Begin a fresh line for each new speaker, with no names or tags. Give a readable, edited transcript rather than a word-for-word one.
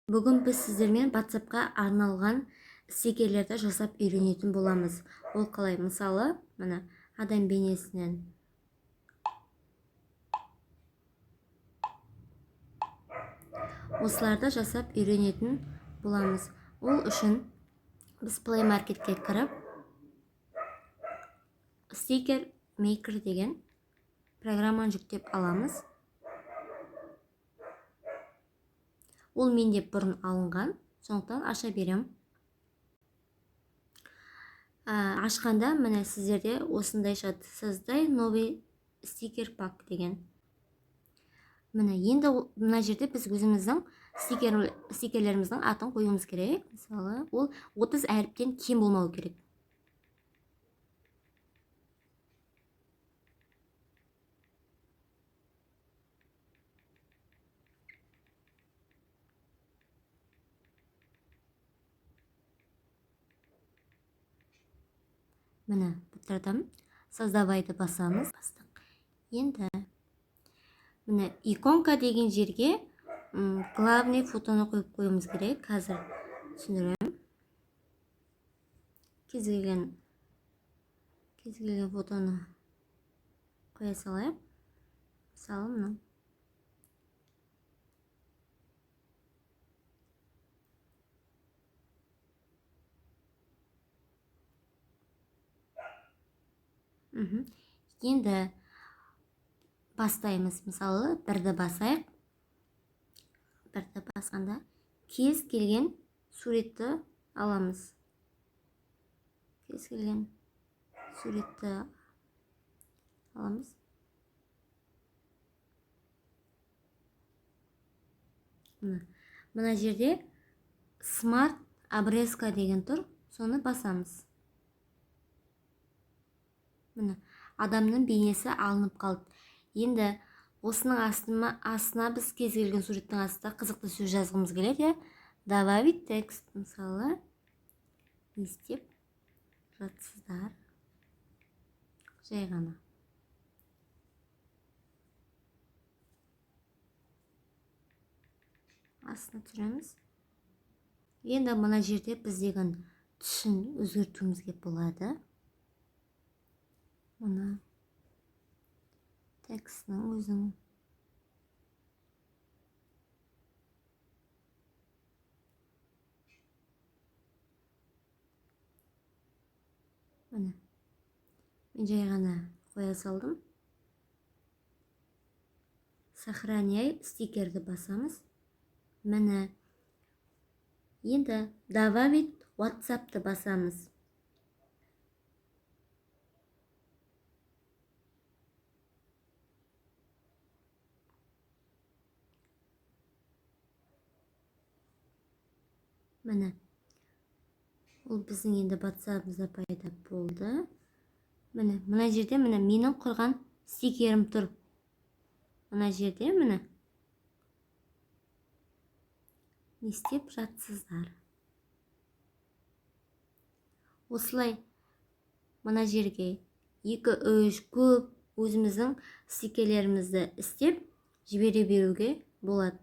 Бүгін біз сіздермен WhatsAppқа арналған стикерлерді жасап үйренетін боламыз. Ол қалай? Мысалы, мына адам бейнесінен осыларды жасап үйренетін боламыз. Ол үшін біз Play Marketке кіріп, Sticker Maker деген программаны жүктеп аламыз. Ол менде бұрын алынған, сондықтан аша берем. Ашқанда міне сіздерде осындай шығады: «Создай новый стикер пак» деген. Міне, енді мына жерде біз өзіміздің стикерлеріміздің атын қоюымыз керек. Мысалы, ол 30 әріптен кем болмау керек. Міне, бітірдім. Создавайды басамыз. Бастық. Енді міне, иконка деген жерге главный фотоны қойып қоюымыз керек. Қазір түсіндіремін. Кез келген фотоны қоя салайық. Мысалы, мынау. Енді бастаймыз. Мысалы, бірді басайық. Бірді басқанда кез келген суретті аламыз. Кез келген суретті аламыз. Мына жерде «Смарт обрезка» деген тұр, соны басамыз. Міне, адамның бейнесі алынып қалды. Енді осының астына біз кез келген суреттің астына қызықты сөз жазғымыз келеді, иә. Добавить текст. Мысалы, «Не істеп жатсыздар?» Жай ғана. Астына түсіреміз. Енді мына жерде біздегі түсін өзгертуімізге болады. Мына текстінің өзін. Міне, мен жай ғана қоя салдым. Сохраняй стикерді басамыз. Міне, енді «Добавить WhatsAppты» басамыз. Міне, ол біздің енді WhatsAppымызда пайда болды. Міне, мына жерде, міне, менің құрған стикерім тұр мына жерде. Міне, «Не істеп жатсыздар?» Осылай мына жерге екі, үш, көп өзіміздің стикерлерімізді істеп жібере беруге болады.